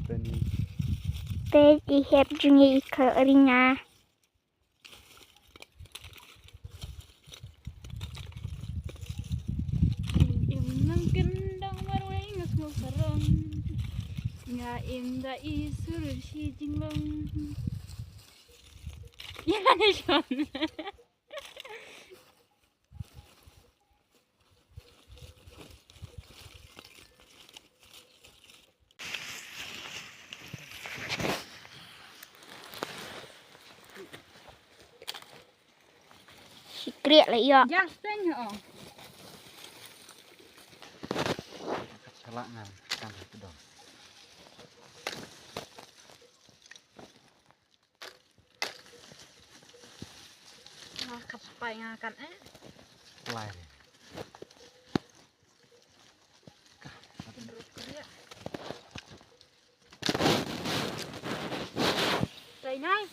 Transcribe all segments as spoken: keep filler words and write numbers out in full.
Tani. Peit i hep jong ngi i khlok ri nga. Im nang kendang marwei ngas mo sarong. Nga im da i sur shi jinglong. Ya, ni shon. Sikriat lah ya. Just tanya oh. Salah ngan kan itu dong. Nga ka pai nga kan eh. Lai. Ka. Terus kriak. Lai nai.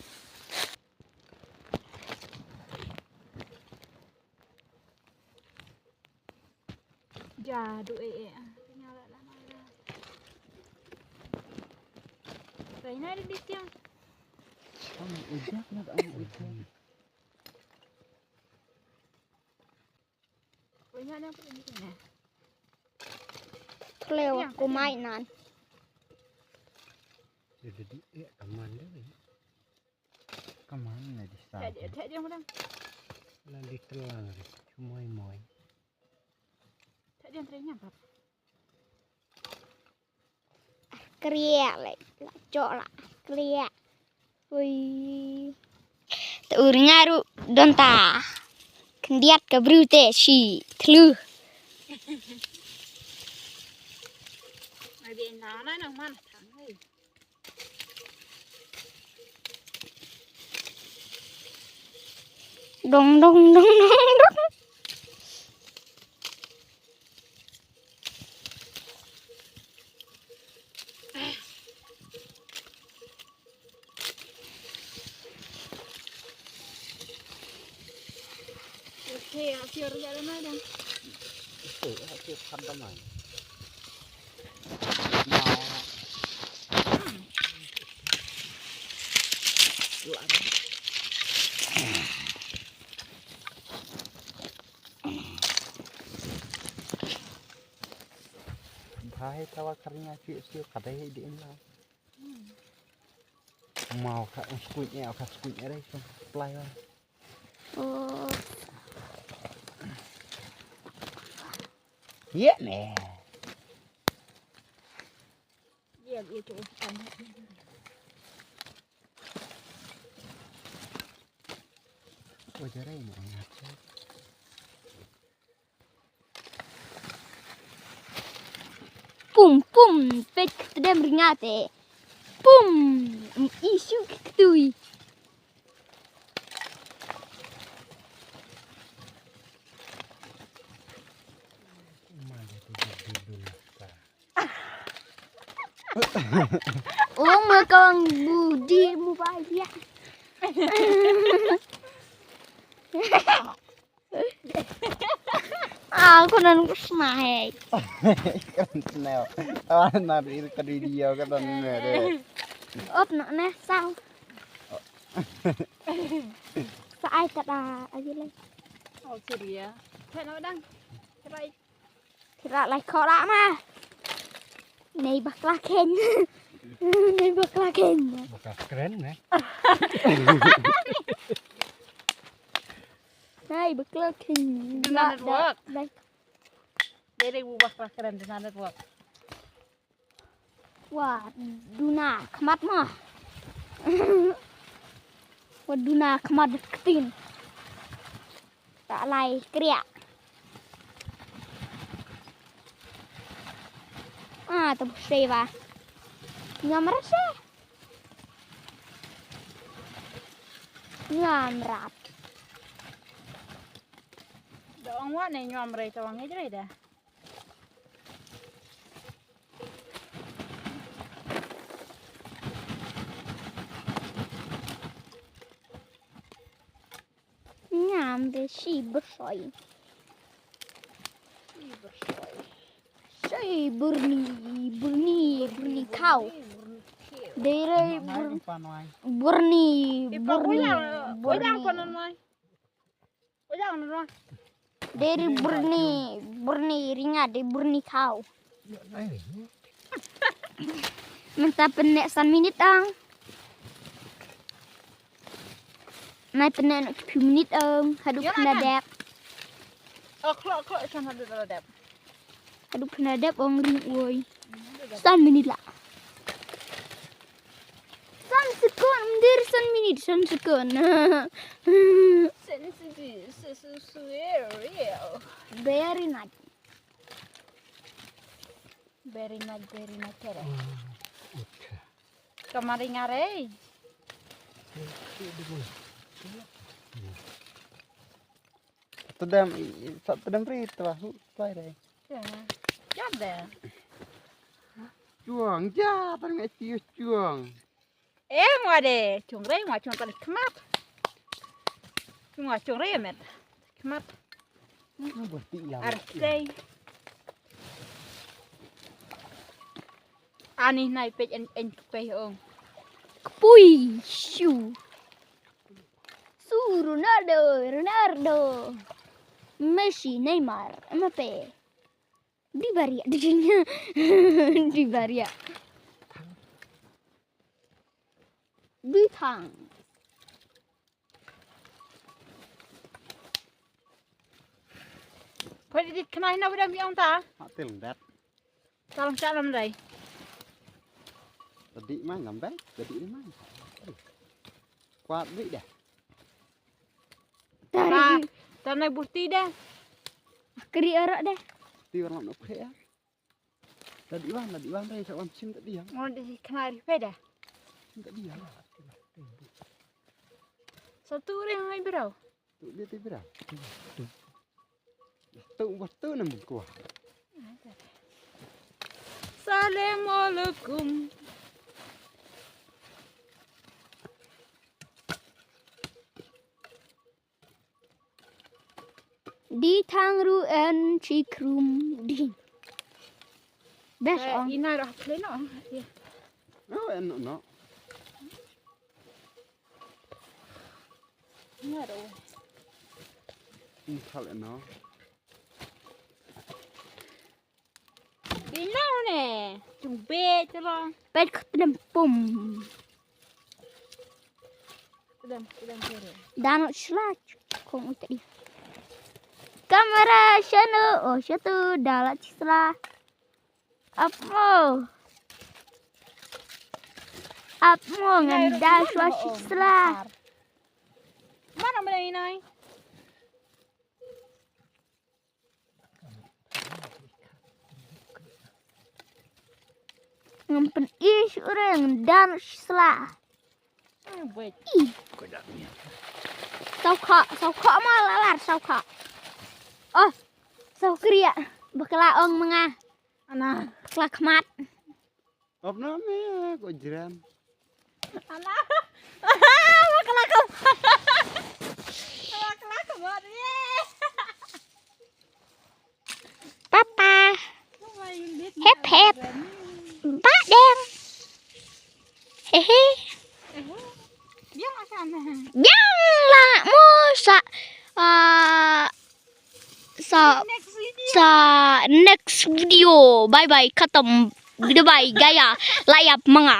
Ja, du eh eh. Tinggal lah lah. Pai na di tiang. Ang ujak na ang ujak. Pai na na pai na. Kleo ko mai nan. Jadi eh kaman deh. Kaman na di sa. Theh dia, theh dia madang. Na di telang ri. Moi moi. Theh dia trei nyam pap. Kriak le. La jok la. Kriak. Ui. Te ur nga ruh don ta. Khyndiat ka briew te shi thlu. Ai bi na na nang man thang ai. Dong dong dong dong dong. Bhai tawa karinya cik cik kadai di inla. Mau ka skuit ya ka skuit ya dai so play lah. Oh. Ye ne. Ye ye tu kan. Oh jare ne. Pum pum pet kedem ringate. Pum isu ktui. Oh, makang budi mu pagi ya. Ah, aku nan kusmai. Kan snail. Awan na ri ka video ka tan ne de. Op na ne sang. Sa ai ka da aji le. Oh, seria. Kan odang. Serai. Kira lai khora ma. Nei bakla khen. Nei bakla khen. Bakla kren ne. Nei bakla khen. Duna network. Dei dei bu bakla kren duna network. Wa duna khmat ma. Wa duna khmat ktin. Ta lai kriak. Ah, tu sei ba. Nyam rase. Nyam rat. Da ong wa ne nyam re ta wang ejre da. Nyam de shi bersoi. Shi bersoi. Shi burni, burni, burni kau. Dei re bur-, burni, burni, burni. Dei re burni, burni ringa, dei burni khaw. Mynta pyneh san minit ang. Nai pyneh noh ki phi minit ang. Haduh pyneh dep. Oh, klok, klok, san haduh dep. Haduh pyneh dep ong ring uoi. San minit lah. San sekon, myndir san minit, san sekon. Sensitive, so, so, so, real. Very nice. Very nice, very nice, very. Kamari ngare. Tedam, sa tedam ri twa, hu, twa re. Ya. Ya de. Chuang, ja, tan ngai tiu chuang. Eh, ngwa de, chung re, ngwa chung tan khmat. Ngwa chung re met. Khmat. Ngwa ti ya. Arsei. Ani nai pej en, en pej ong. Kpui shu. Su Ronaldo, Ronaldo. Messi, Neymar, Mbappe. Di Maria, di, di Maria. Di Thang. Pwede di kena hina udah miang ta. Atil dat. Salam salam dai. Tadi mang ngambek, tadi ni mang. Kuat beli dah. Tari. Tanai burti dah. Keri arak dah. Ti orang nak phe ya. Tadi wan, tadi wan dai sa wan sim tadi ya. Mau di kena ri phe dah. Sim tadi ya. Satu orang ngai berau. Tu dia tu berau. Tu. Tu waktu nang buku. Assalamualaikum. Di Thang ru en chi krum di. Best ong. Ina rah pleno. No, en no. Ina rah. Ni khal en no. Ina ne. Chung be chalo. Pet khutlem pum. Khutlem, khutlem kere. Dano shlach. Kong uta di. Kamera shano, oh, shatu, dala chisla. Apmo. Apmo, ngan da shwa chisla. Mana mana inai? Ngam pyn-i shu re ngam dan shu sla. Ih. Saw kha, saw kha ma la lar saw kha. Oh, saw kriya. Bakla ong ma nga. Ana. Bakla khmat. Op na me ko jiran. Ala. Wah, kelakar. Wah, kelakar buat ni. Papa. Hep, hep. Ba deng. Hehe. Dia makan. Yang lah musa. Ah, sa, next video. Sa next video. Bye bye. Khatam. Goodbye. Gaya. Layap manga.